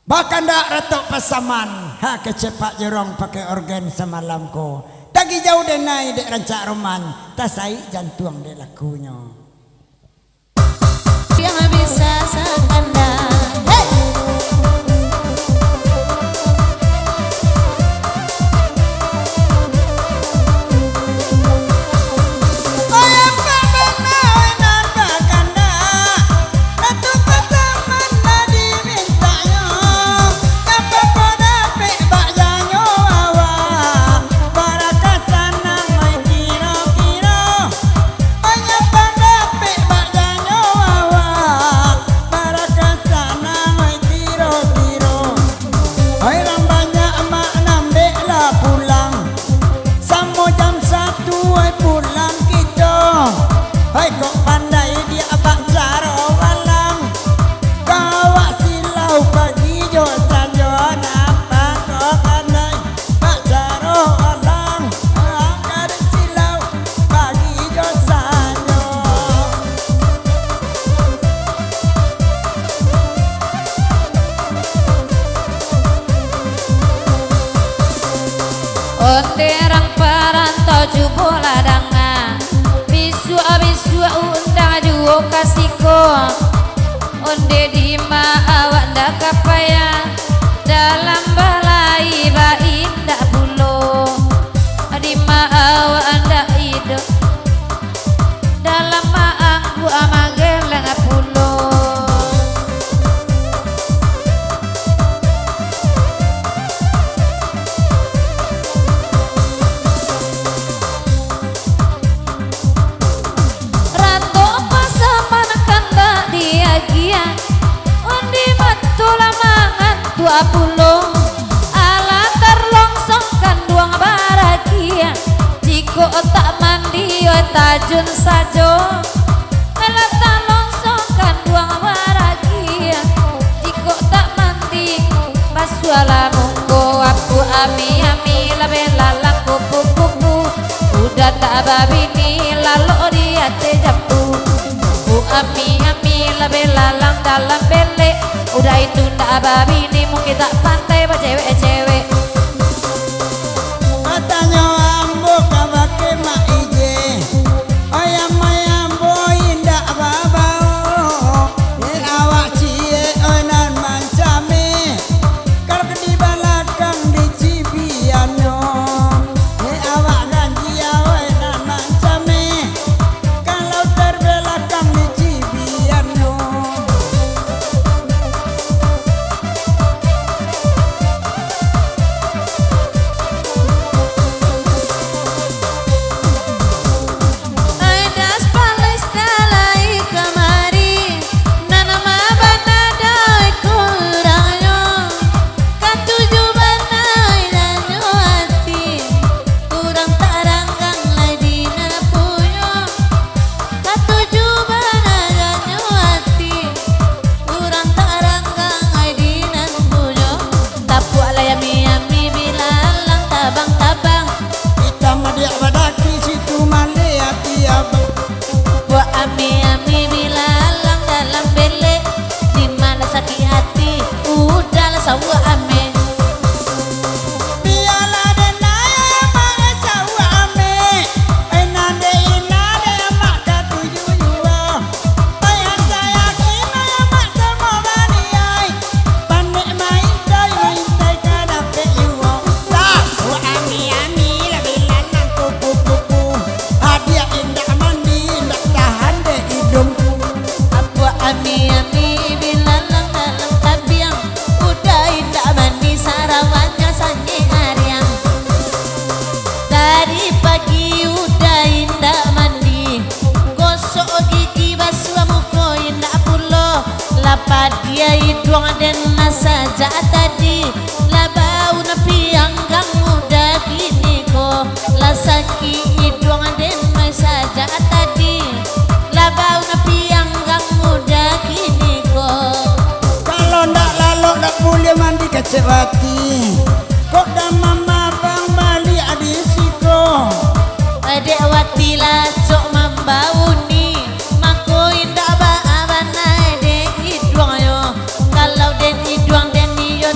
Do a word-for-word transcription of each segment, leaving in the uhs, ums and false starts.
Bakandak Datuk Pasaman, ha kecepak jorong pakai organ samalam ko. Tagijau denai dek rancak roman, tasaik jantuang dek lakunyo. Yang bisa sakanda. Hei! Oi, urang banyak mak nan dek lah pulang. Samo jam satu, oi, pulang kito. Oi, kok pandai diak bak caro walang. Kawak silau pagi jo sanjo, napa kok pandai bak caro walang. Angkari silau pagi jo sanjo. Onde urang parantau cubolah danga, bisuak-bisuak undang juo ka siko. Onde dima awak ndak ka payah, dalam balai baindak pulo. Dima awak ndak iduik, dalam maangguak mageleng pulo. Ratok Pasaman kandak diagiah, undi batulah mangantuak pulo. Alah tarlongsong kanduang baragiah, jikok tak mandi, oi, tajun sajo. Alah tarlongsong kanduang baragiah, jikok tak mandi, basuahlah mungko. Apuak ami-ami, lah belalang kupu-kupu, uda tak babini, lalok di ateh jambu. Apuak ami-ami, lah belalang dalam belek, uda itu ndak babini, mungkin tak pandai bacewek-cewek. Batanyo ambo kabake Mak Ije, oi, amai ambo indak babao, dek awak ciek, oi, nan mancameh. Kalau di balakang dicibiannyo, dek awak ganjia, oi, nan mancameh. Kalau terbelakang dicibiannyo. Ai das palais dalai kamari, nan ma bana dai kurangnyo, katuju bana ilanyo ati, urang taranggang lai di nan punyo, katuju bana ilanyo ati, urang taranggang lai di nan punyo. Tapuak lai ami-ami bilalang tabang-tabang. Itam adiak badaki situ maleh ati abang. Tapuak ami-ami bilalang dalam belek. Dima lah sakik ati, udahlah sauak ameh. Bialah den ayo mak sauak ameh. Ai nan dek ina dek mak katuju juo. Ai asa yakin ayo mak samo bani ai. Pandek maintai, maintai ka dapek juo. Tapuak ami-ami lah bilalang kupu-kupu. Adiak indak mandi, indak tahan dek iduang. Tapuak ami-ami bilalang dalam tabiang. Uda indak mandi sarawaknyo sangek ariang. Dari pagi uda indak mandi. Gosok gigi, basuah muko indak pulo. Lah padiah iduang den lah sajak tadi. Lah bau napianggang uda kini ko. Lah sakik iduang den mai sajak tadi. Lah bau napianggang uda kini ko. Kalau ndak lalok ndak buliah mandi kecek wati. Kok damam abang baliak di siko. Dek wati lah cok mambauni, mako indak baa bana dek iduangnyo. Kalau den iduang den iyo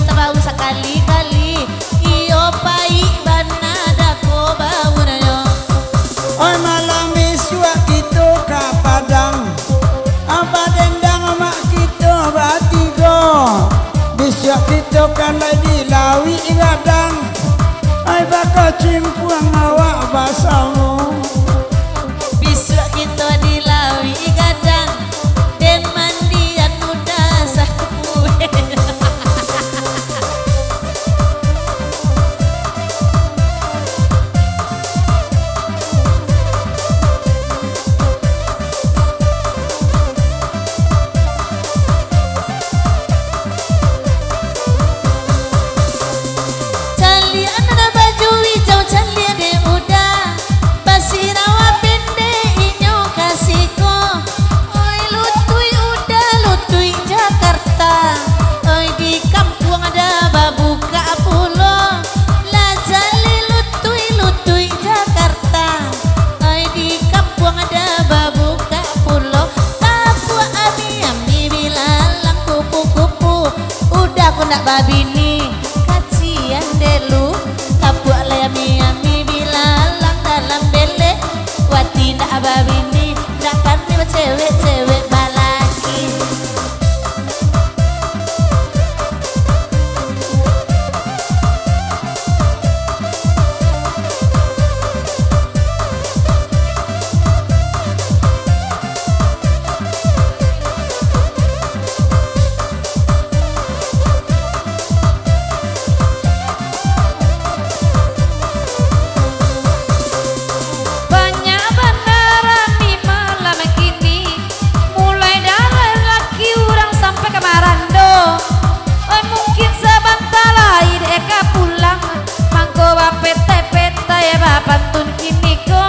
Kito kan lai di Lauik Gadang, ai bakacimpuang awak basamo. Bisuak kito di Lauik Gadang, den mandian udah sakupueh. Caliak nan baju ijau, caliak dek Uda, basirawa pendek inyo ka siko. Oi lutuik Uda, lutuik Jakarta, oi di kampuang Da babukak pulo. Lah jaleh lutuik-lutuik Jakarta, ai di kampuang Da babukak pulo. Tapuak ami-ami bilalang kupu-kupu, Uda ko ndak babini, kacian dek lu. Tapuak lai ami-ami bilalang dalam belek, wati ndak babini, ndak kami bacewek-cewek balaki. Banyak bana rami malam kini, mulai dari laki urang sampai ka marando. Oi, mungkin sabanta lai dek ka pulang, mangko bapetai-petai bapantun kini ko.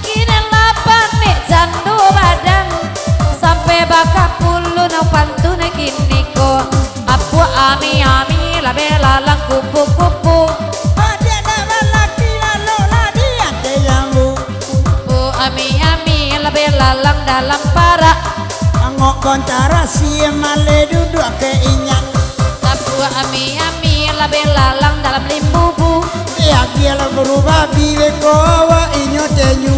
Kini lah panek jando badan, sampai bakapulu nyo pantun kini ko. Apuak ami-ami lah belalang kupu-kupu. Adiak nak balaki lalok lah di ateh jambu. Apuak ami-ami lah belalang dalam parak. Angok kontarasi maleh duduak ka inyak. Apuak ami-ami lah belalang dalam limbubu. Diagiah lah guru babi beko awak inyo tenyu.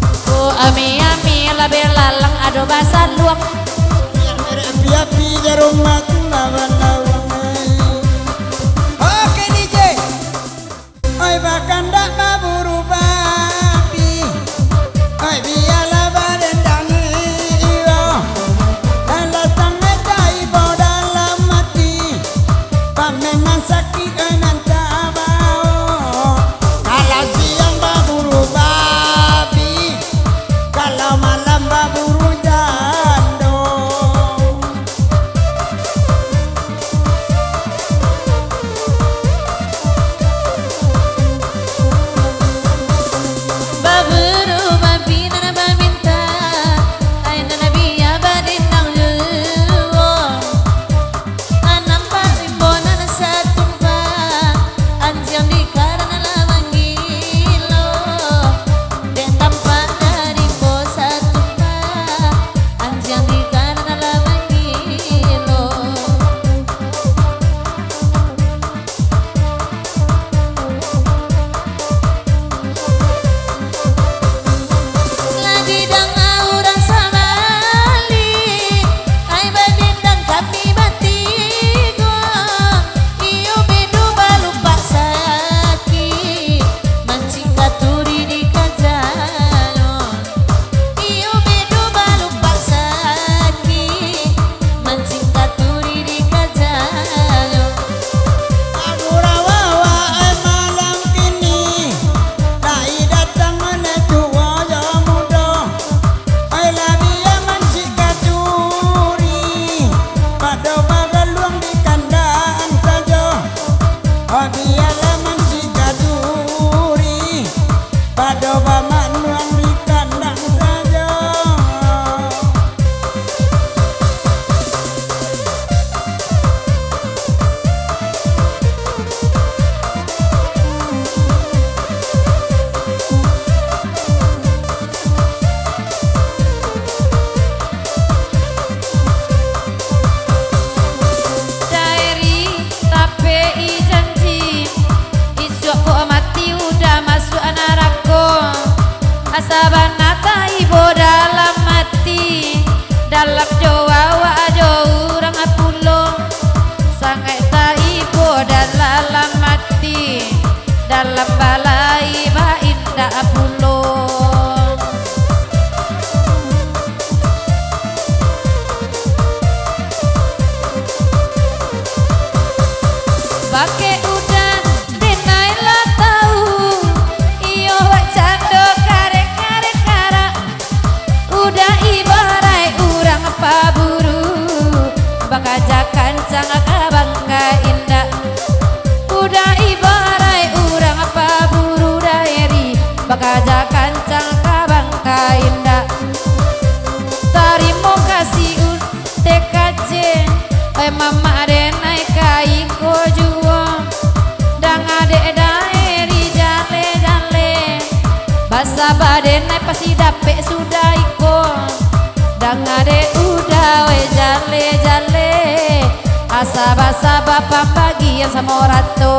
Apuak ami-ami lah belalang ado basaluang. Biar merek api-api jarum matu lawan-lawan. Oke, D J. Oi, bakandak baburu babi. Oi, bialah badendang iyo. Dalam tangan taibo dalam ati. Pamenan sakik, oi, nan tabao. Kalau siang baburu babi. Kalau malam baburu jando. Baburu babi nan baminta, ai nan bia badendang juo. Anam barimbo nan satumpa, anjiang di karan lah manggilo. Dek tampak dari bosa tumpah, anjiang di kanan lah manggilo. Lah didanga urang sabali, ai badendang kami batigo. Iyo bedo balupak sakik, mancing katuri dikajayo. Iyo bedo balupak sakik, mancing katuri dikajayo. Agurau awak, eh, malam kini, lai datang nan tuo jo mudo. Oi, lah bia mancik katuri, pado bagaluang di kandang sajo. Oi, bialah mancik katuri, pado bamanuang di kandang sajo. Daeri tapek i janji, isuak ko mati udah masuak narako. Asa bana taibo dalam ati, dalam jo awak jo urang pulo. Denai pasti dapek sudah iko. Danga dek udah we jale-jale. Asa basa bapambagian samo rato.